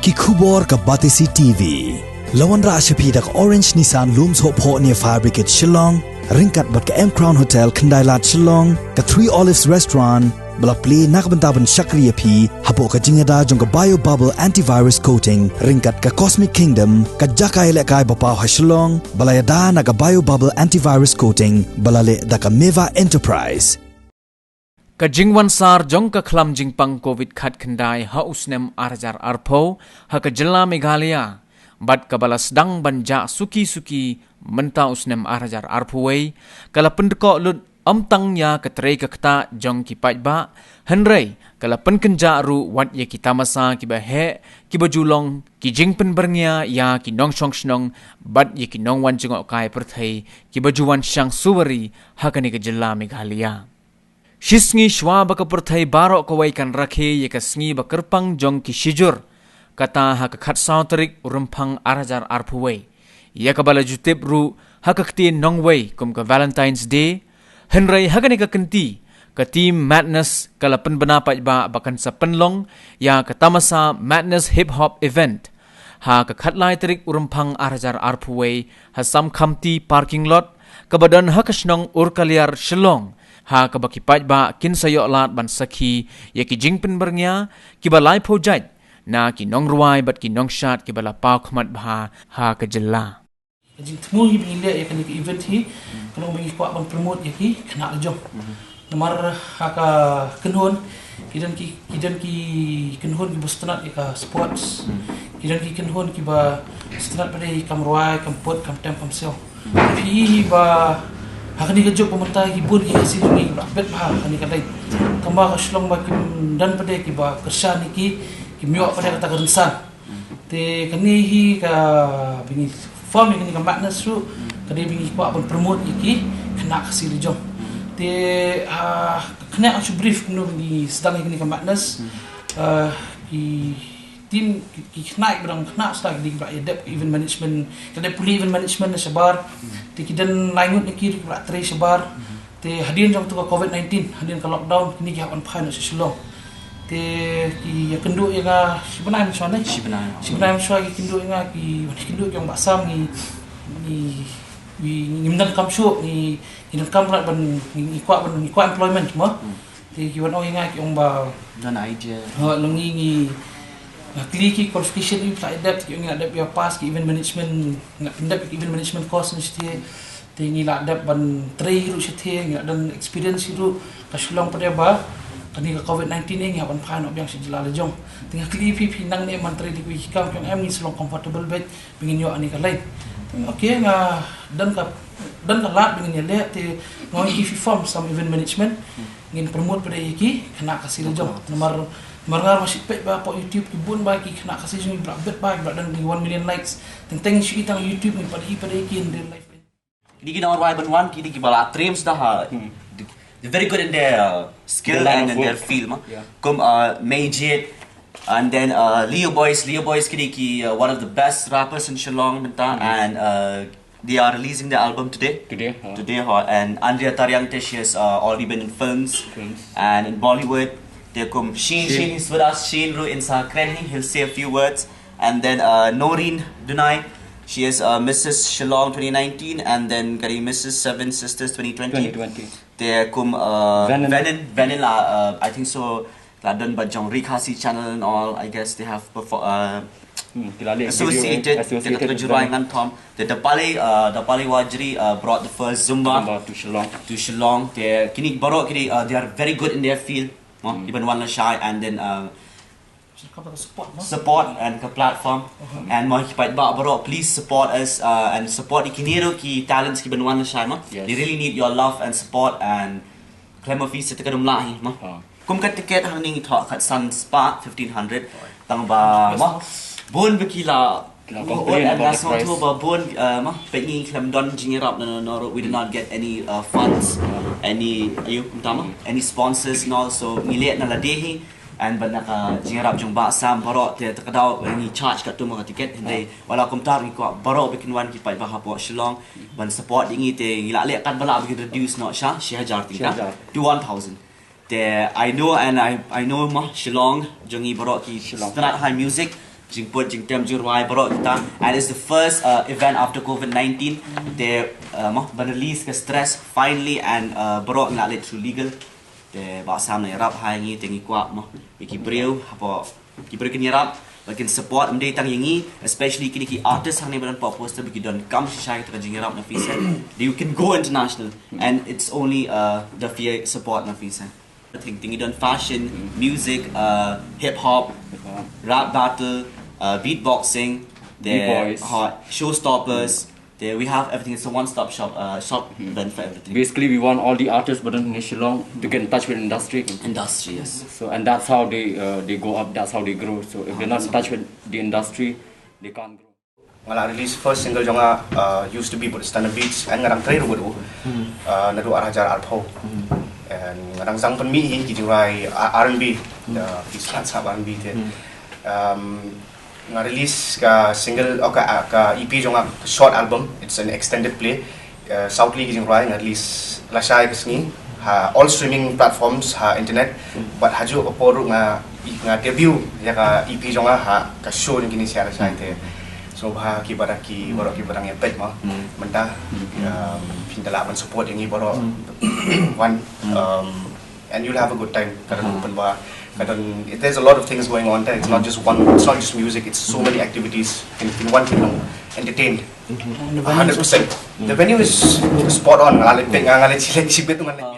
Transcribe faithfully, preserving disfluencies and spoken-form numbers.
Ki khubor ka Batesi T V. La wanrah sha phi da ka Orange Nissan Lum Sohphoh near Fire Brigade Shillong, ryngkat bad ka M Crown Hotel Khyndailad Shillong, ka Three Olives Restaurant, ba la plie na ka bynta ban shakri ïa phi hapoh ka jingïada jong ka Bio Bubble Antivirus Coating, ryngkat ka Cosmic Kingdom, ka jaka ïalehkai ba paw ha Shillong, ba la ïada na ka Bio Bubble Antivirus Coating, ba la leh da ka Meva Enterprise. Ka jingwan sar jong ka khlam jingpang Covid khatkhyndai ha u snem ar hajar arphew ha ka jylla Meghalaya, bad kaba la sdang ban jah suki suki mynta u snem ar hajar arphew wei, ka la pyndkoh lut ym tang ïa ka trei ka ktah jong ki paidbah, hynrei ka la pynkynjah ruh wat ïa ki tamasa kiba heh, kiba ju long ki jingpynbyrngia ïa ki nongshong shnong bad ïa ki nongwan jngohkai pyrthei kiba ju wan shang suwari ha kane ka jylla Meghalaya. Shisngi shuwa ba ka pyrthei baroh kawei kan rakhe ïa ka sngi ba kyrpang jong ki shijur, kata ha ka khatsaw tarik u Rymphang ar hajar arphew wei, ïa kaba la ju tip ruh ha ka ktien nongwei kum ka Valentine's Day, hynrei ha kane ka kynti ka Team Madness ka la pynbna paidbah ba kan sa pynlong ïa ka tamasa Madness Hip Hop Event ha ka khatlai tarik u Rymphang ar hajar arphew wei ha Sam Khamti Parking Lot, kaba don ha ka shnong Urkaliar Shillong, ha kaba ki paidbah kin sa ïoh lad ban sakhi ïa ki jingpynbyrngia kiba laiphew jait na ki nongrwai bad ki nongshad kiba la paw khmat bha ha ka jylla. Ka jingthmu hi ba ngi leh ïa kane ka event hi, ka long ba ngi kwah ban promote ïa ki khynnah la jong. Namar ha ka kynhun, ki don ki, ki don ki kynhun kiba sngewtynnat ïa ka sports. Ki don ki kynhun kiba sngewtynnat pat ïa kam rwai, kam put, kam tem, kam siew. Phi i ba ha kane ka juk ba mynta ki bun ki Khasi jong ngi ba la bet bha ha kane ka line. Tangba ka Shillong ba kim don pat kiba kyrshan ïa ki, kim ïoh pat kata ka rynsan. Te kane hi kaba ngi form ïa kane ka Madness ruh, ka dei ba ngi kwah ban promote ïa ki khynnah Khasi la jong. Te ha ka khynnah, shu brief kumno ba ngi sdang ïa kane ka Madness. Ah, ki team, ki, ki khynnah, ki ba dang khynnah, sdang ki dei ba ïa dep event management, ka dei pule event management na shabar. Te ki don lai ngut na ki ruh ki ba trei shabar. Te hadien jong tu ka Covid nineteen, hadien ka lockdown, kine ki hap wan phai noh sha Shillong. Te ki ïakynduh ïa nga shi bnai mynshuwa ne? Shi bnai. Shi bnai mynshuwa ki kynduh ïa nga, ki wan kynduh ki ong, Bah Sam, ngi, ngi, ngi, ngim donkam shuh, ngi, ngi donkam ban, ngi, ngi kwah ban, ngi kwah employment mo. Te ki wan ong ïa nga, ki ong ba don idea. Ha, long ngi, ngi, nga kylli ki qualification, i phi la dep, ki ong ngi la dep ïa pass ki event management, nga dep ki event management course ne shatei. Te ngi la dep ban trei ruh shatei, ngi la don experience ruh. Ka Shillong pat ba kane ka Covid nineteen ngi hap ban phai noh biang sha jylla la jong. Te nga kylli phi, phi nang ne ban trei da kiwei ki kam, ki ong em, ngi sa long comfortable beit ba ngin ïoh ha kane ka line. Te okay, nga don ka, don ka lad ba ngin ïaleh. Te nga ong ïa ki, phi form some event management, ngin promote pat ïa ki khynnah Khasi la jong. Namar, namar nga ruh nga shu peit ba hapoh YouTube ki bun ba ki khynnah Khasi jong ngi ba la bet ba, ba la don ki one million likes. Teng teng shu i tang YouTube, ngi pat i pat ïa ki in real life. Kine ki nongrwai ban wan, kine ki ba la train shuh da ha. Hmm. They're very good in their, uh, skill and in their field, ma. Yeah. Kum, uh, Majid, and then, uh, Leo Boys. Leo Boys kine ki, uh, one of the best rappers in Shillong mynta, and, uh, they are releasing the album today. Today, huh? Today, huh? And Andrea Tariang te, she has, uh, already been in films. Films. And in Bollywood. Te kum Sheen, Sheen. Sheen is with us. Sheen ruh yn sa kren hi, he'll say a few words. And then, uh, Noreen Dunai, she is, uh, Missus Shillong twenty nineteen, and then ka dei Missus Seven Sisters twenty twenty. Twenty twenty. Te kum, uh, Venin. Venin, Venin la, uh, I think so, la don bad jong Ri Khasi Channel and all, I guess they have perform, uh, hmm, ki la leh associated, associated, te ka jingïarap ngan tom. Te Da Pale, uh, Da Pale Wajri, uh, brought the first Zumba. Zumba to Shillong. To Shillong. Te kine baroh kine, uh, they are very good in their field. Mo, hmm. Ki ban wan lashai, and then, uh, support, no? Support and ka platform. Uh-huh. And mo, ki paidbah baroh, please support us, uh, and support ïa kine ruh ki talents ki ban wan lashai, mo. Yes. They really need your love and support, and khlem ma phi sa te ka dum lah hi, mo. Uh. Kum ka ticket hangne ngi thoh khatsan spah, fifteen hundred. Tang ba, mo, bun ba ki la, ki la complain about the price. Ba bun, uh, mo, peit ngi khlem don jingïarap na, na, na, we did not get any, uh, funds, any, ayu, kumta mo, any sponsors and all, so ngi leh na lade hi. And bad na ka jingïarap jong Bah Sam baroh te, te ka daw ngi charge katto katne ka ticket, hynrei wat la kumta ngi kwah baroh ba kin wan ki paidbah hapoh Shillong ban support ïa ngi, te ngi la leh katba lah ba kin reduce noh sha shi hajar tyngka. Shi hajar. To one thousand. Te I know, and I, I know mo, Shillong jong ngi baroh ki, Shillong, sngewtynnat ha music. Jingput jingtem jingrwai baroh kita, and it's the first uh, event after covid nineteen. Te uh, mo ban release ka stress finally, and uh, baroh ngi la leit through legal. Te Bah Sam nang ïarap ha ngi, te ngi kwah mo ïa ki briew hapoh, ki briew kin ïarap, ba kin support, ym dei tang ïa ngi, especially kine ki artist hangne ba don hapoh poster, ba ki donkam shisha kita ka jingïarap na phi seh. You can go international, and it's only uh, da phi support na phi seh. Te ngi don fashion, music, uh, hip hop, rap battle, uh, beatboxing, te B-boys. Showstoppers. Te we have everything. It's a one-stop shop, uh, shop event for everything. Basically, we want all the artists ba don in Shillong to get in touch with industry. Industry, yes. So, and that's how they uh, they go up. That's how they grow. So if they're not in touch with the industry, they can't grow. Nga la release first single jong nga uh, used to be about Standard Beats, and nga dang trei ruh bad u. Uh, naduh ar hajar arphew. And nga dang sdang pynmih hi ki jingrwai uh, R and B. The ki slat sap R and B te. Um, nga release ka single, oh, ka, ka E P jong nga, short album. It's an extended play. Uh, Southly ki jingrwai nga release lashai ka sngi ha all streaming platforms ha internet. But hajuh ka por ruh nga, nga debut ïa ka E P jong nga ha ka show jong kine sha lashai te. So ba ki ba da ki, baroh ki ba dang ïa peit mo. Mynta um, phin da lah ban support ïa ngi baroh. One um, and you'll have a good time. Ka don open bar, ka don, it, there's a lot of things going on there. It's not just one, it's not just music, it's so many activities. Kin, kin one kin long entertained. Hundred percent. The venue is spot on. Nga la leit peit, nga la leit shibit, nga la leit